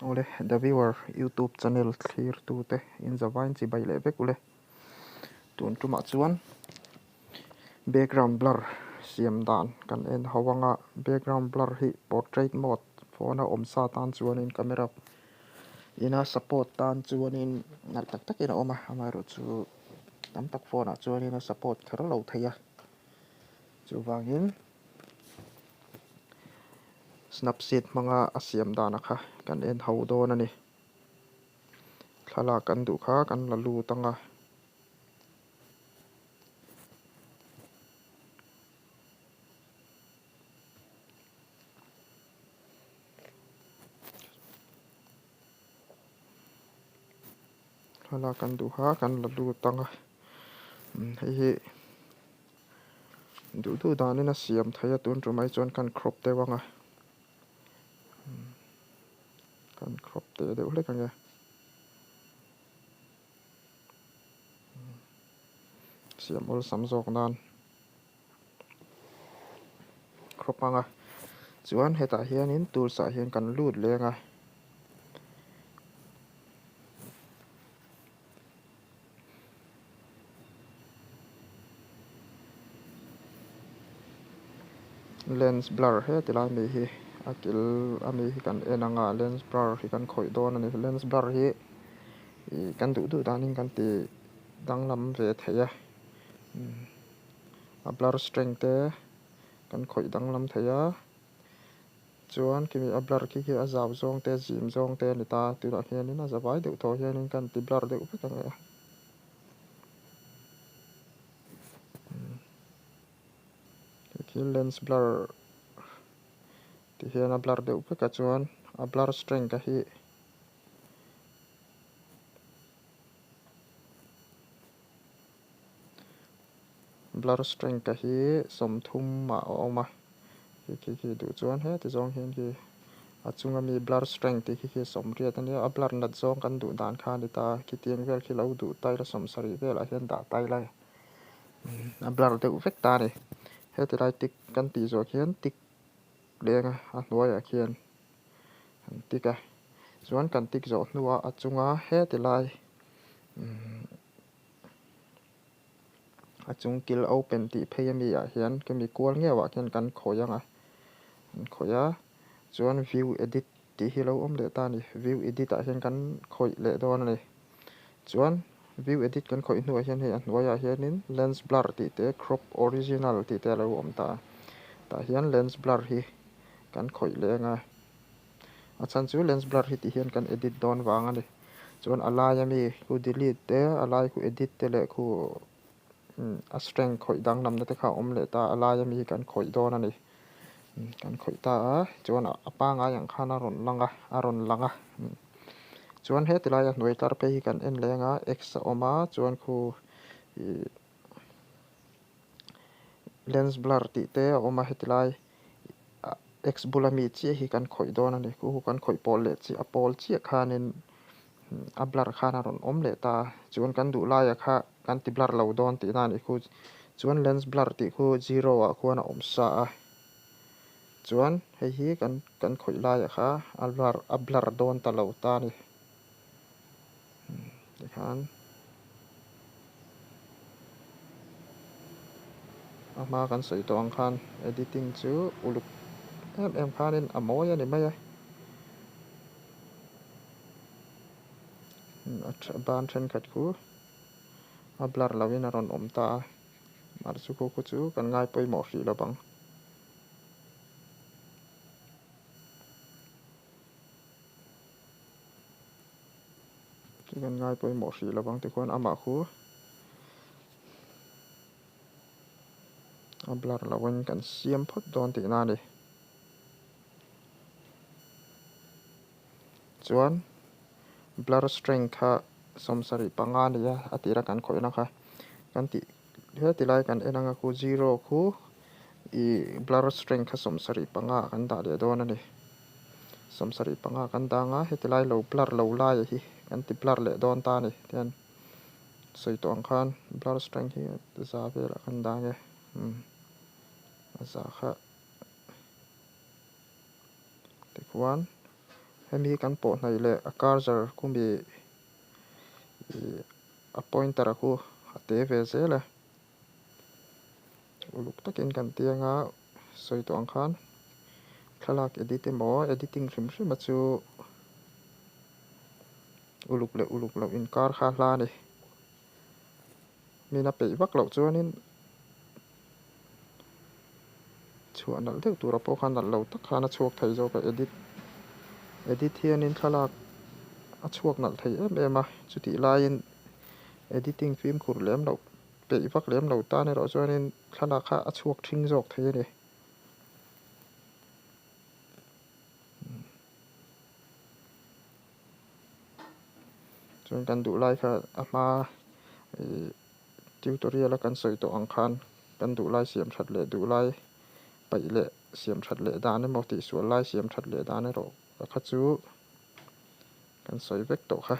Awle, The Viewer YouTube channel thlirtute in zavain chibai leh vek ule. Tun tumah chuan background blur siam dan kan en ho anga background blur hi portrait mode phone a awm sa tan chuanin camera ina support tan chuanin nalh tak takin a awm a, amaherawhchu tam tak phone ah chuanin a support kher lo thei a, chuvangin. Snapseed hmanga a siam dana kha kan en ho dawn a ni. Thlalak kan duh kha kan la lut ang a. Thlalak kan duh kha kan la lut ang a. Hei hi. Duh duh danin a siam thei a tun tumah hi chuan kan crop deuh ang a kan crop teh deuh hlek ang e siam awlsam zawk nan crop ang a chuan hetah hianin tools ah hian kan lut leng a. Lens blur he ti lai mai hi a kil a mi hi kan en ang a lens blur hi kan khawih dawn a ni lens blur hi ih kan duh duh danin kan ti danglam ve thei a a blur strength te kan khawih danglam thei a. Chuan khimi a blur khi khi a zau zawng te zim zawng te a ni ta tunah hianin a zavai deuh tawh hianin kan ti blur deuh vek ang e. Hei khi lens blur ti hian a blur deuh vek a chuan a blur strength a hi Blur strength a hi 30 ah a awm a, khi khi khi duh chuan heti zawng hian khi a chunga mi blur strength tih khi khi 80 a nia, a blur nat zawng kan duh dan kha a ni ta, khitiang vel khi lo duh ta ila 70 velah hian dah ta ila a blur deuh vek ta a ni. Heti lai tick kan tih zawh khian tick leng a, a hnuaiah khian an tick a, chuan kan tick zawh hnuah a chunga heti lai A chung kil open tih phei ami ah hian kemi kual ngeuh ah khian kan khawih ang a kan khawih a chuan view edit tih hi lo awm leh ta a ni view edit ah hian kan khawih leh dawn a ni chuan view edit kan khawih hnuah hian hei a hnuaiah hianin lens blur tih te crop original tih te a lo awm ta a tah hian lens blur hi kan khawih leh ang a. A chhan chu lens blur hi tih hian kan edit dawn vang a ni. Chuan a laia mi khu delete te, a lai khu edit te leh khu a strength khawih danglamna te kha a awm leh ta a, a laia mi hi kan khawih dawn a ni. Kan khawih ta a, chuan a pangngai ang khan a rawn lang a, a rawn lang a. Chuan heti laia hnuai tlar phei hi kan en leng a, x a awm a, chuan khu ih lens blur tih te a awm a heti lai. X bula mi chiah hi kan khawih dawn a ni. Khu khu kan khawih pawl leh chiah a pawl chiah khanin a blur khan a rawn awm leh ta a. Chuan kan duh laia kha kan ti blur lo dawn tihna a nih khu. Chuan lens blur tih khu zero ah khuan a awm sa a. Chuan hei hi kan kan khawih laia kha a blur a blur dawn ta lo ta a ni. Tikhan a hma kan sawi tawh ang khan editing chu uluk em em khanin a mawi a ni mai a a ban thenkhat khu a blur loin a rawn awm ta a mahse chu khu chu kan ngai pawimawh hrih lo vang. Chu kan ngai pawimawh hrih lo vang tikhuan amah khu a blur loin kan siam phawt dawn tihna a ni. Chuan blur strength kha 75 a ni a, a tira kan khawihna kha kan tih heti lai kan en anga khu zero khu Ih blur strength kha 75 ah kan dah leh dawn a ni. 75 kan dang a, heti lai lo blur lo lai hi kan ti blur leh dawn ta a ni. Tihian sawi tawh ang khan blur strength hi za velah kan dang e. Umm a za kha tikhuan Hemi hi kan pawh hnaih leh a cursor khumi ih a pointer a khu a te ve zel a. Uluk takin kan ti anga sawi tawh ang khan thlalak edit emaw editing hrim hrim a chu uluk leh uluk loh inkar kha hla a ni. Min a peih vak loh chuanin chhuah nalh deuh tura pawh khan nalh lo tak khan a chhuak thei zawk a edit edit hianin thlalak a chhuak nalh thei em em a chutih laiin editing fimkhur lem loh peih vak lem lo tan erawh chuanin thlalak kha a chhuak ṭhing zawk thei a ni. Chuan kan duh lai kha a hma ih tutorial a kan sawi tawh ang khan kan duh lai siam that leh duh lai paih leh siam that leh dan emaw tihsual lai siam that leh dan erawh kha chu kan sawi vek tawh kha.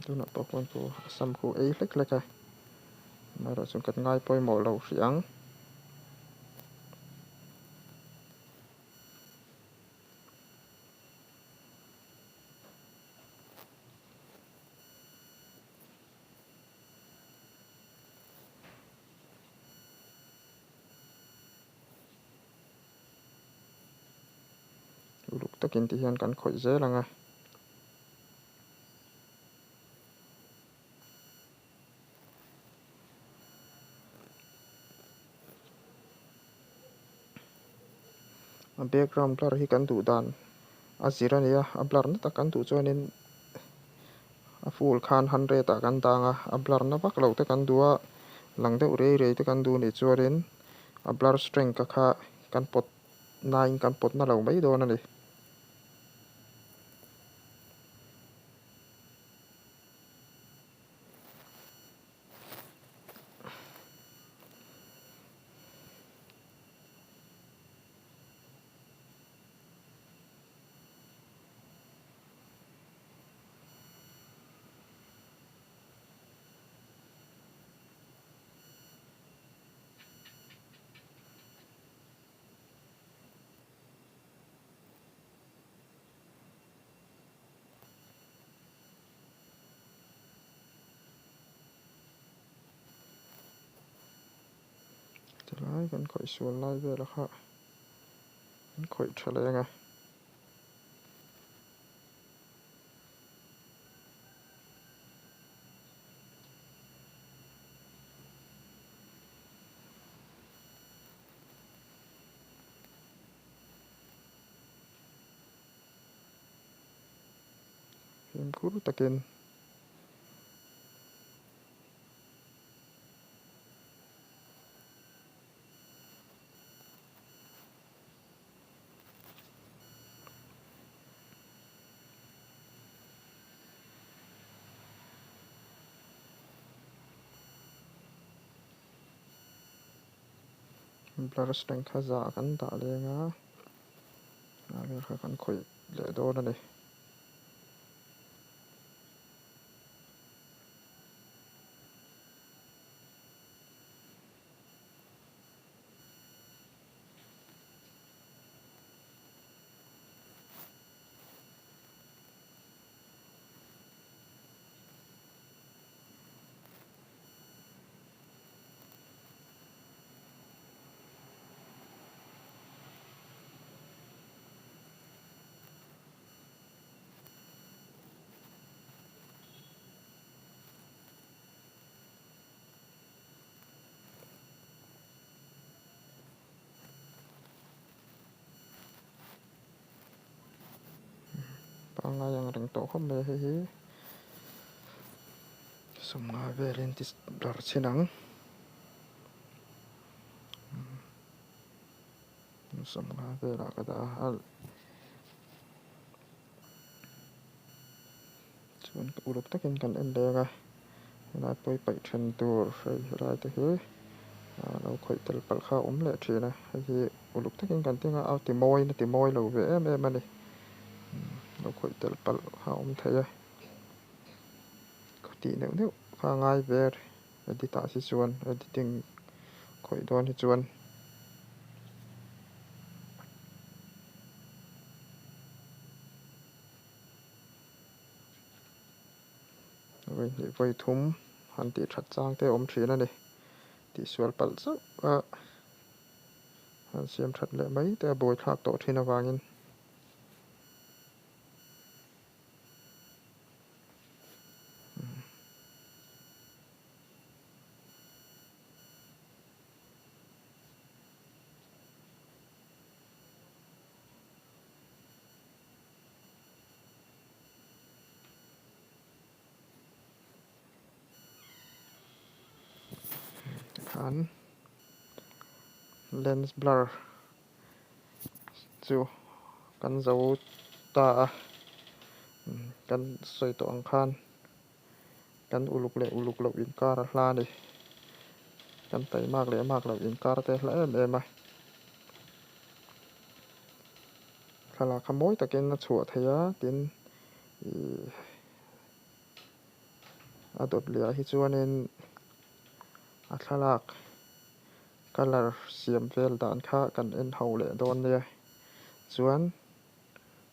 Tunah pawh khuan chu a sam khu ei hlek hlek a amaherawh chu kan ngai pawimawh lo hrih ang. Uluk takin ti hian kan khawih zel ang a. A background blur hi kan duh dan a zir a ni a, a blur na tak kan duh chuanin a full khan 100 ah kan dang a, a blur na vak lo te kan duh a, lang deuh rei rei te kan duh anih chuanin a blur strength a kha kan pawt nain kan pawt na lo mai dawn a ni. Tilai kan khawih sual lai vel a kha an khawih tha leng a. Fimkhur takin Blur strength kha zah kan dah leng a, a vel kha kan khawih leh dawn a ni. Pangngai ang reng tawh khawp mai a hei hi sawmnga velin ti blur chhin ang sawmnga velah ka dah a chuan uluk takin kan en leng a helai pawi paih then tur hei helai te hi lo khawih tel palh kha a awm leh thin a hei hi uluk takin kan ti anga a ti mawi in a ti mawi lo ve em em a ni lo khawih tel palh kha a awm thei a tih neuh neuh kha a ngai ve Edit ah hi chuan editing khawih dawn hi chuan. Vawi hnih vawi thum han tih that chang te a awm thin a ni. Tihsual palh chauh a han siam that leh mai te a buaithlak tawh thin avangin. Tikhan lens blur chu kan zo ta a, kan sawi tawh ang khan kan uluk leh uluk loh inkar a hla a ni. Kan taimak leh mak loh inkar te a hla em em a. Thlalak kha mawi takin a chhuah thei a, tin ih a dawt leh ah hi chuanin a thlalak colour siam vel dan kha kan en ho leh dawn nia. Chuan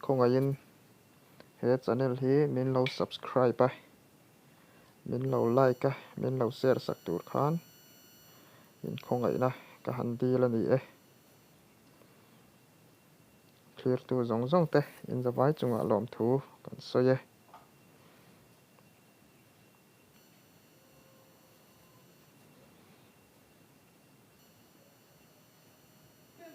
khawngaihin he channel hi min lo subscribe a, min lo like a, min lo share sak tur khan inkhawngaihna ka han dil a ni e. Thlirtu zawng zawng te inzavai chungah lawmthu kan sawi e.